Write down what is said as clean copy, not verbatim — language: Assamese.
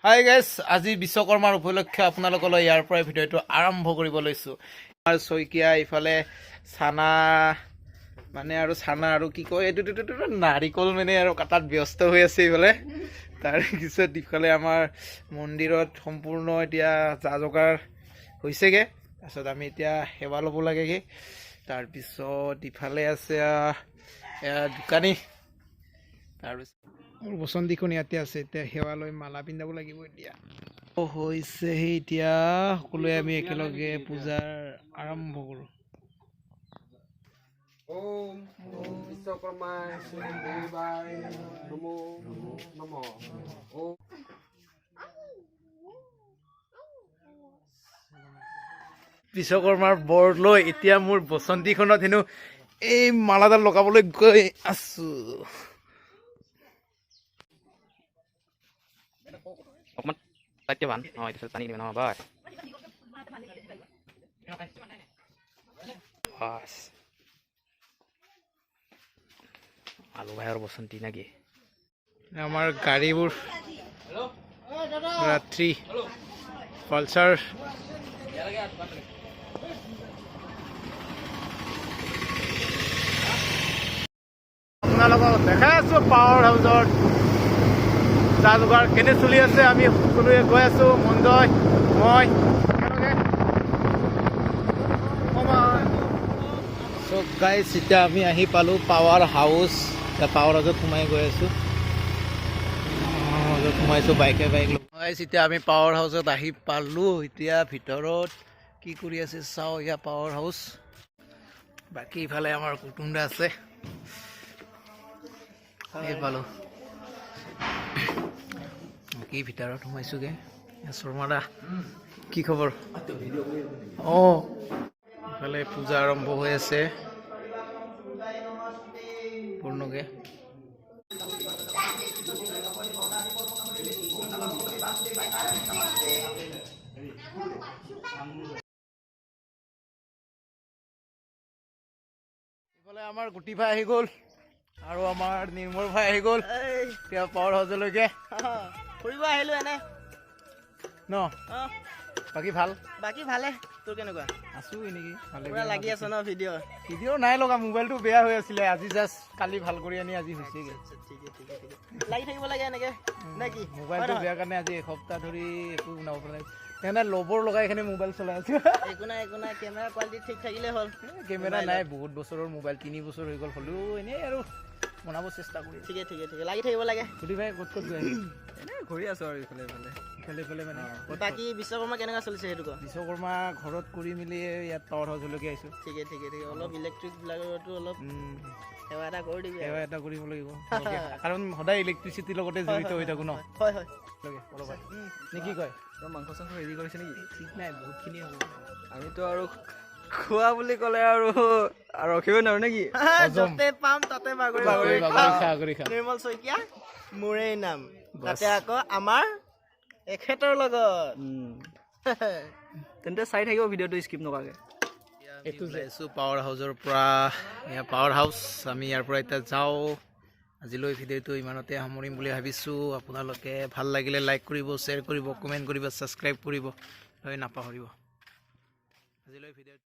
হাই গাইছ, আজি বিশ্বকৰ্মাৰ উপলক্ষে আপোনালোকলৈ ইয়াৰ পৰাই ভিডিঅ'টো আৰম্ভ কৰিব লৈছোঁ। আমাৰ শইকীয়া ইফালে চানা মানে আৰু চানা আৰু কি কয় এইটো এইটো নাৰিকল মানে আৰু কাটাত ব্যস্ত হৈ আছে ইফালে। তাৰপিছত ইফালে আমাৰ মন্দিৰত সম্পূৰ্ণ এতিয়া যা যোগাৰ হৈছেগৈ। তাৰপিছত আমি এতিয়া সেৱা ল'ব লাগেগৈ। তাৰপিছত ইফালে আছে এয়া দোকানী। তাৰপিছত মোৰ বচন্তিখন ইয়াতে আছে। এতিয়া সেৱা লৈ মালা পিন্ধাব লাগিব। এতিয়া হৈছেহি, এতিয়া সকলোৱে আমি একেলগে পূজাৰ আৰম্ভ কৰোঁ। ওম বিশ্বকৰ্মায় দেৱায় নমো নমঃ। ওম। বিশ্বকৰ্মাৰ বৰ লৈ এতিয়া মোৰ বচন্তিখনত হেনো এই মালাডাল লগাবলৈ গৈ আছো। অকণমান সত্যবান অঁ, এতিয়া টানি দিম নহয় বাই বাছ। আলু ভাইৰ বসন্তী নেকি? আমাৰ গাড়ীবোৰ ৰাত্ৰি পালচাৰ। আপোনালোকক দেখাই আছো পাৱাৰ হাউচত যা যোগাৰ কেনে চলি আছে। আমি সকলোৱে গৈ আছো, মঞ্জয় মই একেলগে। চ' গাইজ, এতিয়া আমি আহি পালোঁ পাৱাৰ হাউচ। এতিয়া পাৱাৰ হাউচত সোমাই গৈ আছোঁ, হাউচত সোমাইছোঁ বাইকে বাইক গাইজ, এতিয়া আমি পাৱাৰ হাউচত আহি পালোঁ। এতিয়া ভিতৰত কি কৰি আছে চাওঁ। এয়া পাৱাৰ হাউচ। বাকী ইফালে আমাৰ কুটুমদা আছে। এই পালোঁ। বাকী ভিতৰত সোমাইছোগৈ। শৰ্মাদা, কি খবৰ? অঁ, ইফালে পূজা আৰম্ভ হৈ আছে পূৰ্ণকে। ইফালে আমাৰ গুটি ভাই আহি গ'ল আৰু আমাৰ নিৰ্মল ভাই আহি গ'ল। এতিয়া পাৱাৰ হাউচলৈকে ফুৰিব আহিলো এনে। ন? বাকী ভাল? বাকী ভালে, তোৰ কেনেকুৱা? আছো এনেকি ভালে। পুৰা লাগি আছ ন ভিডিঅ'? ভিডিঅ' নাই লগা, মোবাইলটো বেয়া হৈ আছিলে। আজি জাষ্ট কালি ভাল কৰি আনি আজি হৈছেগৈ। ঠিকে ঠিকে ঠিকে, লাগি থাকিব লাগে এনেকে নে কি? মোবাইলটো বেয়া কাৰণে আজি এসপ্তাহ ধৰি একো বনাব পৰা নাই। সেইকাৰণে লবৰ লগাই কিনে মোবাইল চলাই আছো। একো নাই, একো নাই, কেমেৰা কোৱালিটি ঠিক থাকিলে হ'ল। কেমেৰা নাই, বহুত বছৰৰ মোবাইল, 3 বছৰ হৈ গ'ল। হ'লেও এনেই আৰু বনাব চেষ্টা কৰি আছো। ঠিকে ঠিকে ঠিকে, লাগি থাকিব লাগে। সুধি ভাই, ক'ত ক'ত গৈ আহিলি? এনে ঘূৰি আছো আৰু ইফালে ইফালে। ইফালে ইফালে মানে ক'ত? বাকী বিশ্বকৰ্মা কেনেকুৱা চলিছে সেইটো ক? বিশ্বকৰ্মা ঘৰত কৰি মেলি ইয়াত পাৱাৰ হাউচলৈকে আহিছোঁ। ঠিকে ঠিকে ঠিকে, অলপ ইলেক্ট্ৰিক বিলাকতো অলপ সেৱা এটা কৰি দিবি আৰু। সেৱা এটা কৰিব লাগিব, কাৰণ সদায় ইলেক্ট্ৰিচিটিৰ লগতে জড়িত হৈ থাকোঁ ন। হয় হয়। অলপ নে কি কয়? তই মাংস চাংস ৰেডি কৰিছে নেকি? ঠিক নাই, বহুতখিনি হ'ব। আমিতো আৰু খোৱা বুলি ক'লে আৰু ৰখিব নোৱাৰো নেকি? য'তে পাম তাতে বাগৰি বাগৰি বাগৰি বাগৰি খাওঁ। খা, কৰি খা। নিৰ্মল শইকীয়া মোৰেই নাম। বাছ। তাতে আকৌ আমাৰ এখেতৰ লগত। তেন্তে চাই থাকিব ভিডিঅ'টো স্কিপ নকৰাকৈ। এইটো ওলাইছোঁ পাৱাৰ হাউচৰ পৰা। এয়া পাৱাৰ হাউচ, আমি ইয়াৰ পৰা এতিয়া যাওঁ। আজিলৈ ভিডিঅ'টো ইমানতে সামৰিম বুলি ভাবিছোঁ। আপোনালোকে ভাল লাগিলে লাইক কৰিব, শ্বেয়াৰ কৰিব, কমেণ্ট কৰিব, ছাবস্ক্ৰাইব কৰিব নাপাহৰিব। আজিলৈ ভিডিঅ'